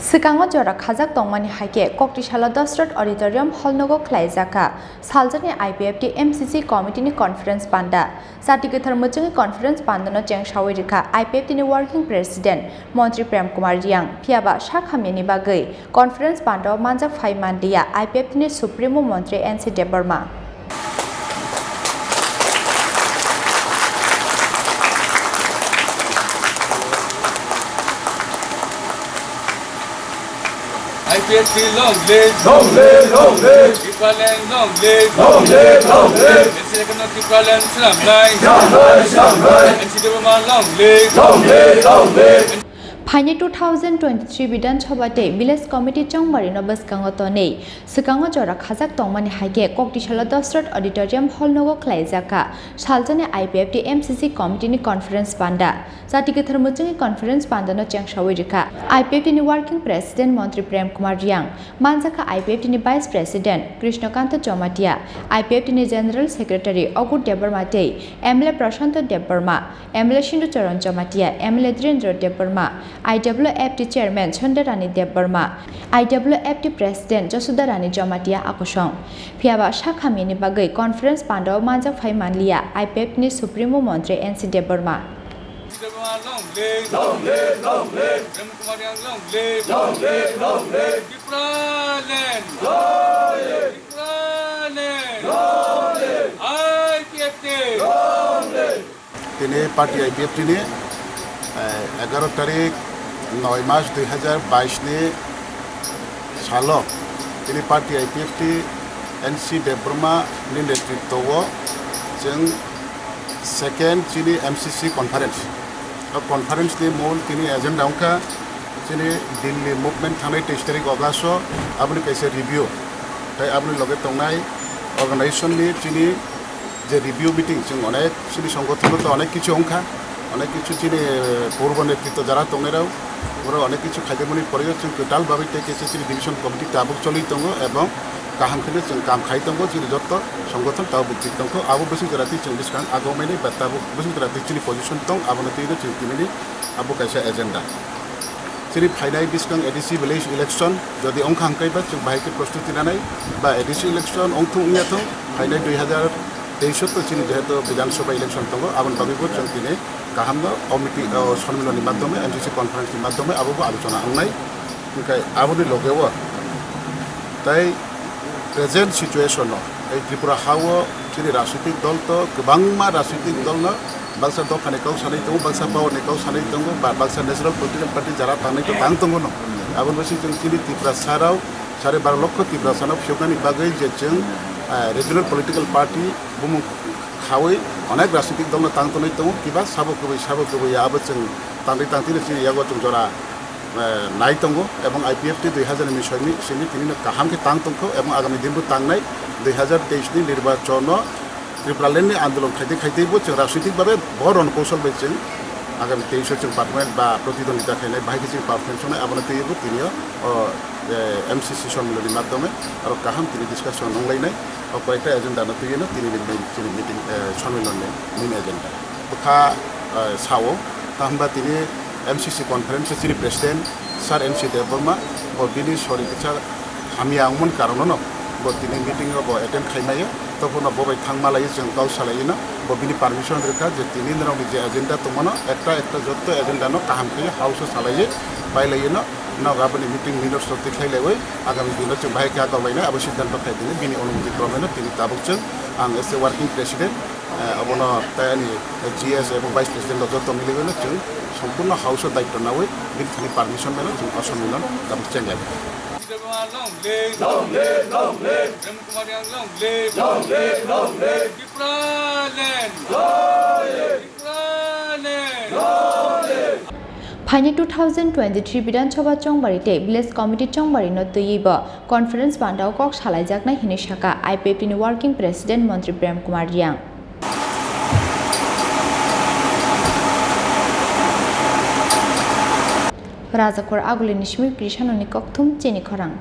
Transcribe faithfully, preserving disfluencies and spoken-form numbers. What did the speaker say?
Swkango jora khajak tongmani hai khe Koktisalo Dosrot Auditorium Hall nogo khlaijak kha saljani I P F T M C C committee ni conference panda. Chati kwthar mwchwngwi conference pandano chengsawi rwkha I P F T ni working president Montri Prem Kumar Reang, phiyaba sak hamyani bagwi conference pandao manjak phai manliya I P F T ni supremo Montri N C Debbarma. I P F T long live! Long live, long live! Tipraland long live! Long live, long live! N C C no Tipraland swnamnai! Swnamnai, swnamnai! N C Debbarma long live! Long live, long live! Phainai two thousand twenty-three Bidhan Sabha tei Village Committee chongbari no bwskango tonwi, swkango jora khajak tongmani hai khe Koktisalo Dosrot Auditorium Hall nogo khlaijak kha saljani I P F T M C C committee ni conference panda. Chati kwthar mwchwngwi conference pandano chengsawi rwkha I P F T ni working president Montri Prem Kumar Reang, manjakha I P F T ni vice president Krishnakanta Jamatia, I P F T ni general secretary Agur Debbarma tei M L A Prashanto Debbarma, M L A Sindhu Charan Jamatia, M L A Dhirendra Debbarma, I W F T chairman Chanda Rani Debbarma, I W F T president Josoda Rani Jamatia a kosong. Phiyaba sak hamyani bagwi conference pandao manjak phai manliya I P F T ni supremo Montri N C Debbarma. Debbarma long live! Long live, long live! Prem Kumar Reang long live! Long live, long live! Tipraland! Long live! Tipraland! Long live! I P F T! Long live! Tini party I P F T ni, eh, egaroh tarik noi mas dui hazar bais ni salo tini party I P F T N C Debbarma ni netritwo o chwng second chini M C C conference. O conference ni mul tini agenda wngkha chini Delhi movement thangnai teis tarik August o, aboni kaisa review. Tai aboni loge tongnai organization ni chini je review meeting, chwng onek chini songothono to onek kichu wngkha, onek kichu chini purbo netritwo jara tongnai rok, borok onek kichu khaidimani pore o chwng kwtal bagwi tei kaisa chini division committee tabuk choli tongo ebong kaham kheno chwng kam khai tongo, chini jotto songothon tabuk buchik tongkho. Abo bwswk jora twi chwng bwskang agomani ba tabuk bwswk jora twi chini position tong, abono twi no chwng tinini abo kaisa agenda. Chini phainai bwskang A D C village election jodi wngkha hwnkhe ba chwng bahai khe prostuti nanai ba A D C election wngthung wngya thung, phainai dui hazar teis o to chini jehetu Bidhan Sabha election tongo, aboni bagwi bo chwng tini kaham no o meeting, o sonmilon ni madhyome, M C C conference ni madhyome abo bo alochona wngnai. Hwnkhe aboni loge o tai present situation no ei Tripura ha o chini rajnitik dol to kwbangma rajnitik dol no baksa dophani kok sanai tongo, baksa power ni kok sanai tongo, ba baksa national political party jara tangnai to tang tongo no. Aboni bagwi chwng chini Tiprasa rok sare baro lokho Tiprasa no phiyoknani bagwi je chwng, ah, regional political party bumung khawi onek rajnitik dol no tang tonwi tongo, kiba sabo kwbwi sabo kwbwi ya abo chwng tangwi tangtwi no chini yago chwng jora eh, nai tongo, ebong I P F T dui hazar ni simi, simi tini no kaham khe tang tongkho, ebong agami din bo tangnai dui hazar teis ni nirbachon no Tripura land ni andolon khaitwi khaitwi bo chwng rajnitik babe bo ron koushal bai chwng agami teis o chwng performance ba protidwondita khainai, bahai khe chwng performance wngnai, abono twiwi bo tini o, o, eh, M C C sonmilon ni madhyome aro kaham tini discussion wnglainai, o koyekta agenda no twiwi no tini ni main chini meeting, eh, sonmilon ni main agenda. Bwkha, eh, sao, tamo hwnba tini M C C conference chini president Sir N C Debbarma, bo bini sori kisa hamya wngmani karono no bo tini meeting o bo attend khai maya, tokhuno bo bai thang malaiwi chwng kok salaiwi no bo bini permission rwkha je tini norokni je agenda tongmano ekta ekta jotto agenda no kaham khe house o salaiwi pailaiwi no nog aboni meeting minutes rok tikhlai laiwi agami dino chwng bahai khe kok lainai abo siddhanto khai tini bini onumoti krome no tini tabuk chwng ang as a working president. Eh, abono tai ani G S ebong Vice President rok joto miligwi no chwng sompurno house o daityo nawi bini thani permission mano chwng o sonmilon tabuk chenglai. Long live! Long live! Long live! Prem Kumar Reang long live! Long live! Long live! Tipraland! Long live! Tipraland! Long live! Phaini two thousand twenty-three Bidhan Sabha chongbari tei Village Committee chongbari no twiwi bo conference panda o kok salaijaknai hinwi sakha I P F T ni Working President Montri Prem Kumar Reang. Rajakhor Aguli ni simi Krishanoni kokthum chini khorang.